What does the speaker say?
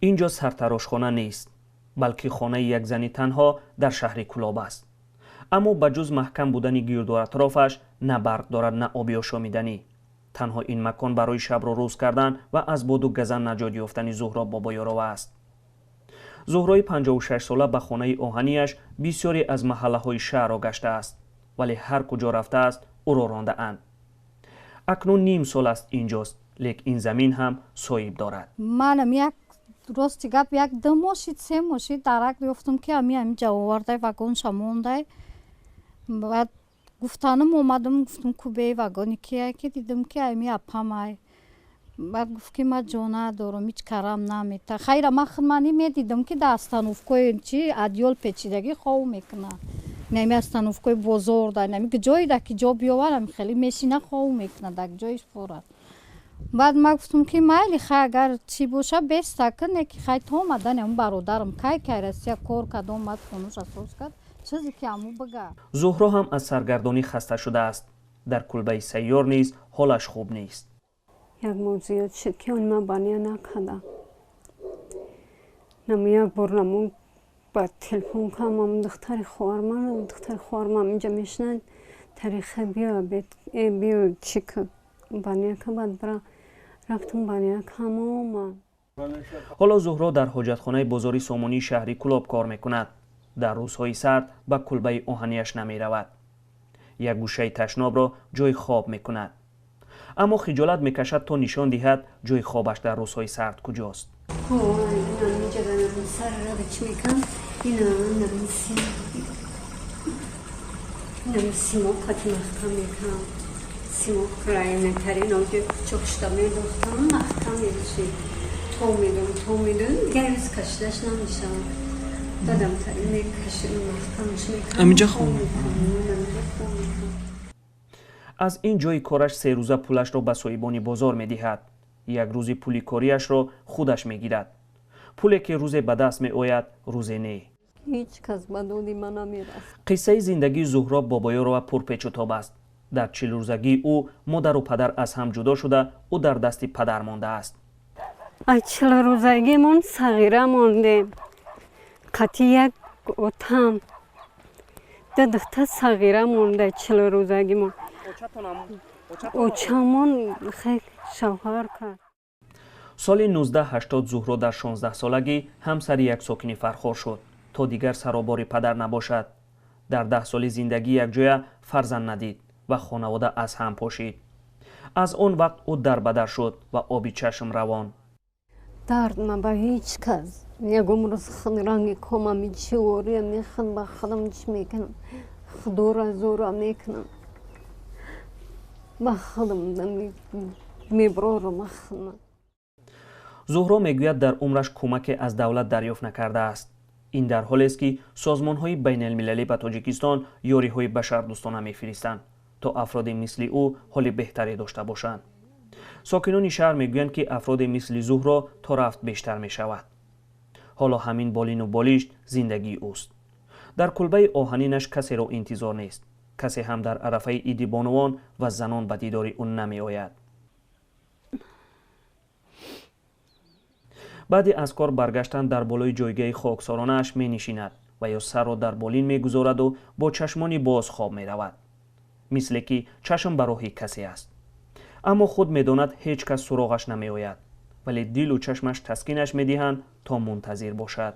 Ин ҷо сартарошхона нест, балки хонаи як зани танҳо дар шаҳри Кӯлоб аст. Аммо ба ҷуз маҳкам будани гирду атрофаш на барқ дорад, на оби ошомиданӣ. Танҳо ин макон барои шабро рӯз кардан ва аз боду газан наҷот ёфтани Зуҳро Бобоёрова аст. Зуҳрои 56сола ба хонаи оҳанияш бисёре аз маҳаллаҳои шаҳрро гаштааст, вале ҳар куҷо рафтааст, ӯро рондаанд. Акнун ним сол аст инҷост, лек ин замин ҳам соҳиб дорад. Манам як рости гап, як ду моҳ шид, 3 моҳ шид, дарак ёфтам, ки ами ҳамиҷа овардай, вагонша мондай. Баъд гуфтанам омадам, гуфтам, кубеи вагони кия, ки дидам, ки ами апамай. Баъд гуфт, ки ман ҷона дорам, ҳеҷ карам намета. Хайра, ман худмани медидам, ки дар остановкои чи одеял печидагӣ хов мекуна. Нами остановкои бозор да, нами ҷоида ки ҷо биёварам, хеле мешина, хов мекуна, дар ҷоиш форад. Баъд ман гуфтам, ки майли, хай, агар чӣ боша, беста кне, ки хай, то омадани ам бародарам, кай ки Россия кор кард, омад, хонуша соз кард, чизе ки аму бига. Зуҳро ҳам аз саргардонӣ хаста шудааст. Дар кулбаи сайёр низ ҳолаш хуб нест. Як моҳ зиёд шуд, ки он ман баня накардам. Наму як бор наму ба телефон кардам духтари хоҳарман. Духтари хоҳарман инҷа мешинад, тариха биё, биё, чӣ ка, баня ка. Баъд бира рафтам, баня кам, омад. Ҳоло Зуҳро дар ҳоҷатхонаи бозори Сомонии шаҳри Кӯлоб кор мекунад. Дар рӯзҳои сард ба кулбаи оҳанияш намеравад, як гӯшаи ташнобро ҷои хоб мекунад, аммо хиҷолат мекашад, то нишон диҳад, ҷои хобаш дар рӯзҳои сард куҷост. Чӣ мекунам? Инам симо қати маҳкам мекунам, симо краинатарин оҷо пучоқ шуда медохтам, маҳкам мешид, то медом, то медом, дигар рӯз кашидаш намешавад. Дадам тари мекашидам, маҳкамш мекунам. Аминҷа хоб? Аминҷа хоб мекунам. Аз ин ҷои кораш серӯза пулашро ба соҳибони бозор медиҳад, як рӯзи пули кориашро худаш мегирад. Пуле, ки рӯзе ба даст меояд, рӯзе не. Ҳеҷ кас ба доди ман намерасад. Қиссаи зиндагии Зуҳро Бобоёрова пурпечутоб аст. Дар 40рӯзагии ӯ модару падар аз ҳам ҷудо шуда, ӯ дар дасти падар мондааст. Аз 40рӯзагимон сағира мондем, қати як отам да духта сағира монда. 40рӯзагимон очамон хел шавҳар кард. Соли 1980 Зуҳро дар 16солагӣ ҳамсари як сокини Фархор шуд, то дигар саробори падар набошад. Дар 10 соли зиндагӣ якҷоя фарзанд надид ва хонавода аз ҳам пошид. Аз он вақт ӯ дарбадар шуд ва оби чашм равон. Дард ма ба ҳеҷ кас ягон рӯз худ ранги комами чивория мехӯд, ба худам чӣ мекунам, худора зора мекунам, ба худам меброрам худам. Зуҳро мегӯяд, дар умраш кӯмаке аз давлат дарёфт накардааст. Ин дар ҳолест, ки созмонҳои байналмилалӣ ба Тоҷикистон ёриҳои башардӯстона мефиристанд, то афроде мисли ӯ ҳоли беҳтаре дошта бошанд. Сокинони шаҳр мегӯянд, ки афроде мисли Зуҳро то рафт бештар мешавад. Ҳоло ҳамин болину болишт зиндагии ӯст. Дар кулбаи оҳанинаш касеро интизор нест. Касе ҳам дар арафаи иди бонувон ва занон ба дидори ӯ намеояд. Баъди аз кор баргаштан дар болои ҷойгаҳи хоксоронааш менишинад ва ё сарро дар болин мегузораду бо чашмони боз хоб меравад, мисле ки чашм ба роҳи касе аст. Аммо худ медонад, ҳеҷ кас суроғаш намеояд, вале дилу чашмаш таскинаш медиҳанд, то мунтазир бошад.